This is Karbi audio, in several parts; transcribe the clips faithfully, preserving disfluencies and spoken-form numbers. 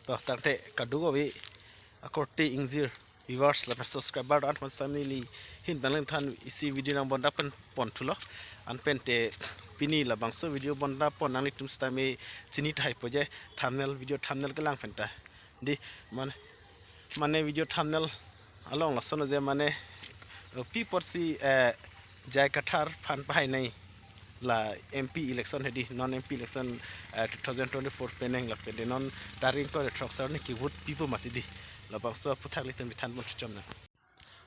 To tangte kadokave akorte ingjir viewers lapen subscriber an pon sitame neli hin bang leng than isi video nang bonda pen pon thulo. An pen te pini labangso video bonda pon nanglitum sitame chini thai po je thumbnail, video thumbnail kelang pen ta. Di man mane video thumbnail along lason je mane, eh, pi apotsi, eh, J I Kathar aphan pahai nai la M P election hedi, non M P election, eh, two thousand twenty-four penang lapen de non tarik ko throksar ni ki vote pipo mati di. Labangso aphuthak ilitum bithan pon chuchom na.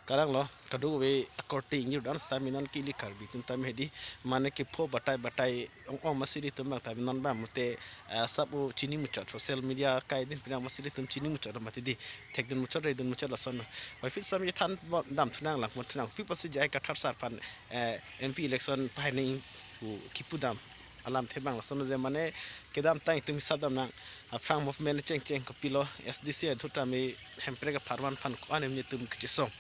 Karang lo, kadokave akorte ingjir dan sitame non ke ili Karbi atum tame hedi, mane kepho batai batai ong ong masi ilitum bang tame non bang mute, eh, sap o chini muchot, social media kai din pinang masi ilitum chini muchot mati di, thek din muchot, re din muchot lason. Wai phit sitame than bo dam thunang lang pon thunang pi apotsi J I Kathar sar aphan, eh, M P election pahai nai pu kipu dam alamthe bang lason je mane kedamtang itum hisap dam nang aphrang movement cheng cheng kopilo S D C atum tame Hemprek apharman aphan ko-an em netum kechisong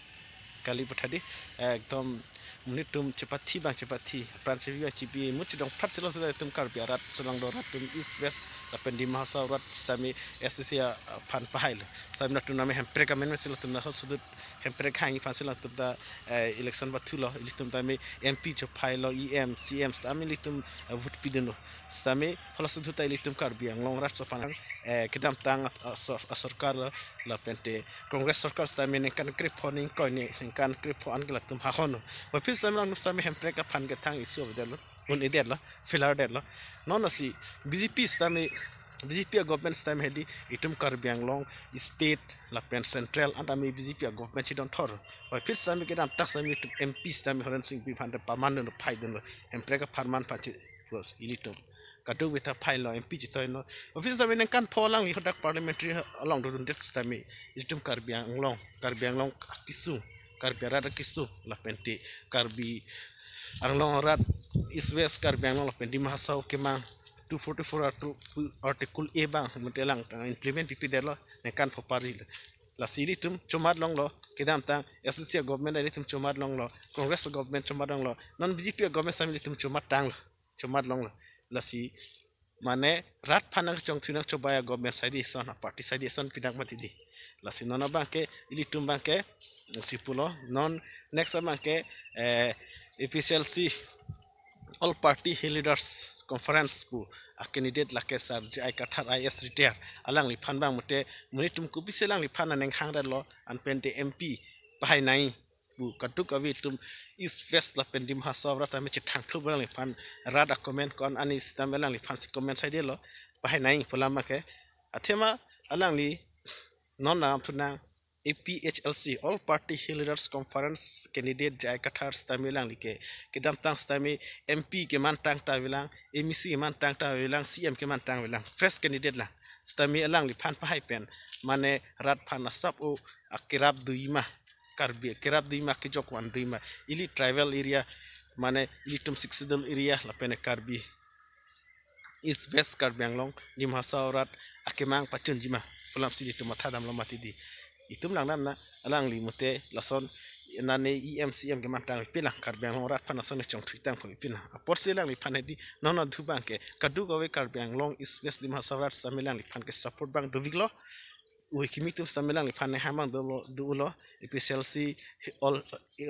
kali pathadi, ekdom monit atum chepathi bang chepathi, apran chepi bang chepi, mut chedong prat silo sila itum Karbi arat, Solangdo arat atum, East West lapen Dima Hasao arat sitame S D C aphan pahai lo. Sitame latum name Hemprek amen silo atum na sudut Hemprek hang aphan silo atum ta, eh, election bathu lo, ilitum tame M P chophai lo, E M, C M sitame ilitum, eh, vote pidun lo. Sitame halaso ahut ta ilitum Karbi Anglong arat so aphan, eh, kedamtang at-, asor-, asorkar lo, lapen te Congress sorkar sitame ningkan krepho ningkoi ni ningkan krepho an ke latum hahon lo. Wai phit sitame lang sitame Hemprek aphan kethang issue avedetlo, un-edetlo, failure detlo. Non lasi B J P sitame, B J P a government sitame hedi itum Karbi Anglong state lapen central an tame B J P a government chidon thor. Wai phit sitame kedamtang sitame itum M P sitame Horensing Bey aphan ta paman dun lo, phai dun lo, Hemprek apharman aphan chi, plus ilitum kadokave ta phai lo, M P chitoi lo. Wai phit sitame ningkan pho alangli hadak parliamentary along dodundet sitame ilitum Karbi Anglong, Karbi Anglong akesung, Karbi arat akesung lapen te Karbi Anglong arat, East West Karbi Anglong lapen Dima Hasao kemang two forty-four Article, Article A bang mute lang, ah, implement pipi detlo, ningkan pho pari lo. Lasi ilitum chomat longlo, kedamtang S D C a government ilitum chomat longlo, Congress a government chomat longlo, non B J P a government sitame ilitum chomat tanglo, chomat longlo. Lasi mane rat aphan nangchongthui nangchobai a government side eson, a party side eson pidak mati di. Lasi non abang ke ilitum abang ke si pulo, non next abang ke, eh, A P H L C All Party Hill Leaders Conference pu a candidate lake Sir J I Kathar I A S retire, alangliphan bang mute monit atum kopisi alangliphan aneng hang detlo, an pen te M P pahai nai pu kadokave atum East West lapen Dima Hasao arat tame chethang thlu alangliphan rat a comment ko-an ani sitame alangliphan si comment side lo, pahai nai pu alam ke. Athema alangli non nam thunang A P H L C, All Party Hill Leaders Conference candidate J I Kathar sitame alangli ke kedamtang sitame M P keman tang ta avelang, M A C keman tang ta avelang, C M keman tang avelang, fresh candidate lang. Sitame alangliphan pahai pen mane rat aphan asap o akerap dui ma, Karbi akerap dui ma, kejok van dui ma, ili tribal area, mane ilitum Sixth Schedule area lapen Karbi East West Karbi Anglong, Dima Hasao arat akemang pachunji ma pu alam si ilitum matha damlo mati di. Itum langdam na, alangli mute lason nane E M C M keman tang pi lang, Karbi Anglong arat aphan lason chongthui tang pu pi lang. Apotsi alangliphan hedi non adhu abang ke kadokave Karbi Anglong, East West, Dima Hasao arat sitame alangliphan ke support abang dovik lo. Ui kimi atum sitame alangliphan ne hamang dolo, dolo, A P H L C All,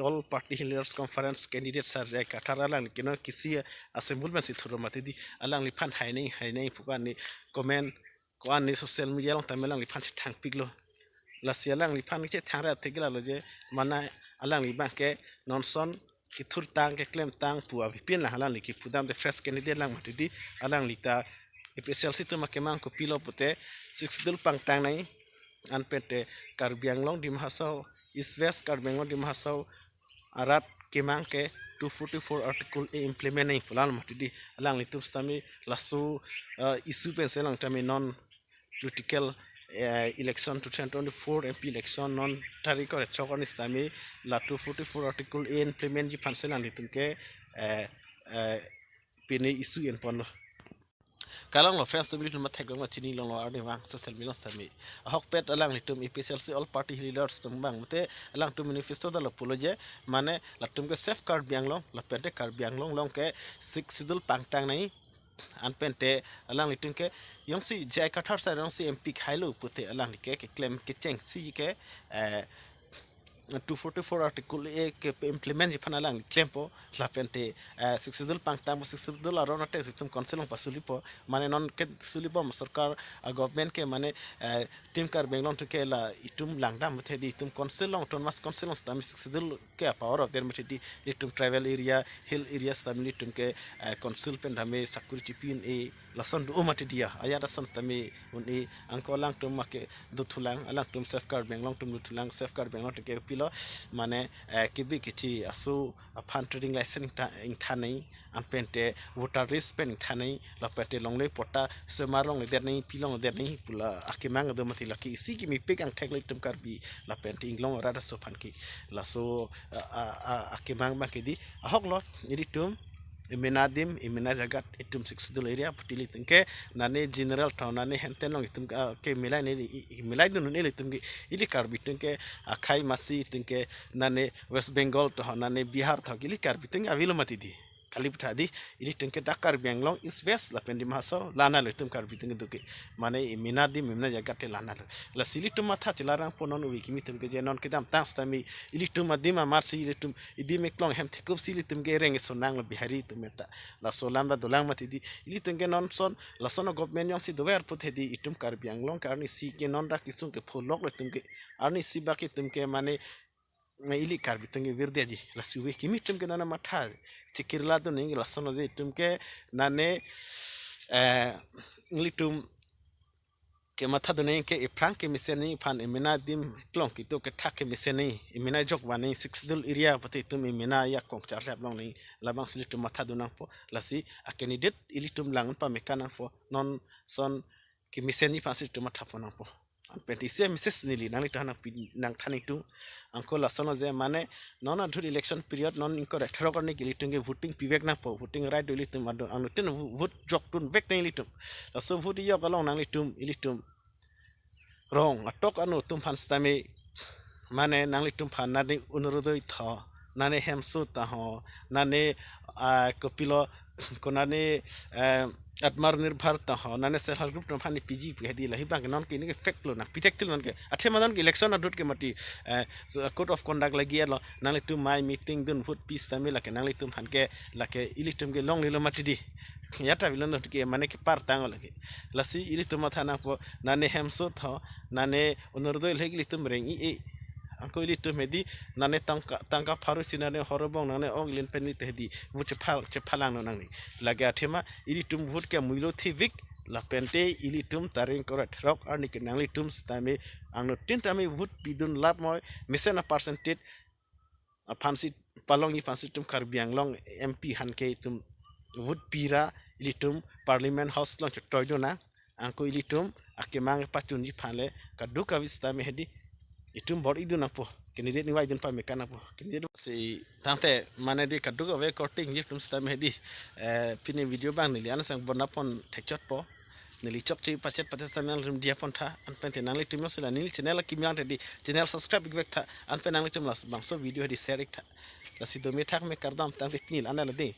All Party Hill Leaders Conference candidate Sir J I Kathar alangli ke non kisi assembly man si thuro mati di, alangliphan hai nai, hai nai pu ko-an ni comment, ko-an ni social media along tame alangliphan chethang piklo. Lasi alangliphan chethang ra thek la lo je, mane alangli abang ke non son kethur tang keklem tang pu avepin lang, alangli kipu dam te fresh candidate lang mati di, alangli ta A P H L C atum akemang kopilo pute Sixth Schedule pangtang nai, an pen te Karbi Anglong Dima Hasao, East West Karbi Anglong Dima Hasao arat kemang ke two forty-four Article A implement nai pu alam mati di. Alanglitum sitame laso, eh, issue pen si alang tame non political, eh, election two thousand twenty-four M P election non tarik ko chok ani sitame la two forty-four Article A implement ji aphan si alanglitum ke, eh, eh, pine issue en ponlo. Kalang lo friends, to ilitum mathek long ma chini long lo arni vang social media sitame. Ahokpet alanglitum A P H L C All Party Hill Leaders atum abang mute alangtum manifesto ta lo pulo je, mane latum ke save Karbi Anglong, lapen te Karbi Anglong along ke Sixth Schedule pangtang nai, Anpente alanglitum ke jongsi J I Kathar sir jongsi M P khailo pute alangli ke keklem kechengsi ke, eh, two forty-four Article A ke implement ji aphan alangli klempo, lapente, eh, Sixth Schedule pangtangpo, Sixth Schedule aron ateng si itum council along pasulipo, mane non ke sulipo ma sorkar, ah, government ke mane, eh, Team Karbi Anglong atum ke la itum langdam mate di, itum council along, autonomous council along sitame Sixth Schedule ke a-power avail mate di, itum tribal area, hill area sitame itum ke, eh, council pen tame sakuri chipi un-e, lason do mate diya, ajat ason sitame un-e, anke alangtum ma kedo thulang, alangtum Save Karbi Anglong atum do thulang, Save Karbi Anglong atum ke pilo, mane, eh, kebi kechi aso aphan trading license ta ingthan nangji, anpente voter list pen ingthan nangji, lapente longle patta, osomar longledet nangji, pi longledet nangji pu la akemang do mati, lake isi kemepik angthek lo itum Karbi, lapente inglong arat aso aphan ke. Laso, a, a, a, akemang abang ke di, ahok lo, ilitum emena adim, emena ajagat, itum Sixth Schedule area aphuti ilitum ke, nane general tho, nane henten along itum ke, ah, kemelai ne, i, i, melai dun ne ilitum ke, ili Karbi atum ke, akhai masi itum ke, nane West Bengal tho, nane Bihar tho, ili Karbi atum ke avelo mati di. Kali puthot di, ilitum ke dak Karbi Anglong East West lapen Dima Hasao, la-an lo itum Karbi atum ke do ke. Mane emena adim, emena ajagat te la-an lo. Lasi ilitum matha chelarang po non ove kimi atum ke, je non kedamtang sitame ilitum adim amar si ilitum, idim eklong hem thekup si ilitum ke reng eson nanglo Bihari atum meta. Laso alam ta dolang mati di, ilitum ke non son, lason a-government jongsi dover pute di, itum Karbi Anglong ke arnisi ke non dak kesung kepholok lo itum ke, arnisi bak itum ke mane, eh, ili Karbi atum ke virdetji. Lasi ove kimi atum ke nana matha chekirla do nangji, lason je itum ke nane, eh, ilitum kematha do nangji ke ephrang kemesen nangji aphan, emena adim eklong kedo kethak kemesen nangji, emena ajok van nangji, Sixth Schedule area pute itum emena ajakong charlap long nangji, labang si ilitum matha do nangpo. Lasi a-candidate ilitum lang pamekan nangpo, non son kemesen nangji aphan si itum matha pon nangpo. Anpente isi message neli nanglitum aphan nangpi, nangthan nangtum. Anke lason je mane non ahut election period non ingkoi ra throk arni ke ilitum ke voting pivek nangpo, voting right do ilitum, ado anuttin vo-, vote jok dunvek nang ilitum. Laso vote ijok along nanglitum, ilitum rong atok anu atum aphan sitame, mane nanglitum aphan nane Orunodoi tho, nane Hemso tho, nane, ah, kopilo, ko nane, eh, Atmanirbhar tho, nane self help group atum aphan ne piji pu hedi, lahi abang ke non ke ne ke fake lo, nangpi thekthelo non ke. Athema non ke election ahut ke mati, eh, so, code of conduct lagi lo, nanglitum mai meeting dun vote pi sitame lake nanglitum aphan ke, lake ilitum ke longlelo mati di. Ya ta bilo non ke mane kepartang lake. Lasi ilitum matha nangpo, nane Hemso tho, nane Orunodoi le ilitum reng-i-e. Anke ilitum hedi, nane tangka, tangka pharo isi nane horobong nane ong lin pen ilitum hedi, vote chepha, chephalang non nangli. Lake athema ilitum vote ke muilo thivik, lapente ilitum tarik ingkoi ra throk arni ke nanglitum sitame, anuttin tame vote pidun lap moi, mesen a-percentage aphan si palongji aphan si itum Karbi Anglong M P aphan ke itum vote pira, ilitum Parliament House along chotoi do nang. Anke ilitum akemang pachunji aphan le kadokave sitame hedi itum bor-i dun nangpo, candidate ningvai dun pamekan nangpo. Candidate si tangte mane di kadokave korte ingjir atum sitame hedi, eh, pini video abang neli an sang bon-a pon thekchotpo. Neli chokche pachet pachet sitame nanglitum diya pon tha, anpente nanglitum jongsi la neli channel akimi lang te di, channel subscribe ik vek tha, anpen nanglitum labangso video hedi share ik tha. Lasi do me thak me kardom tangte pini la-an lo di.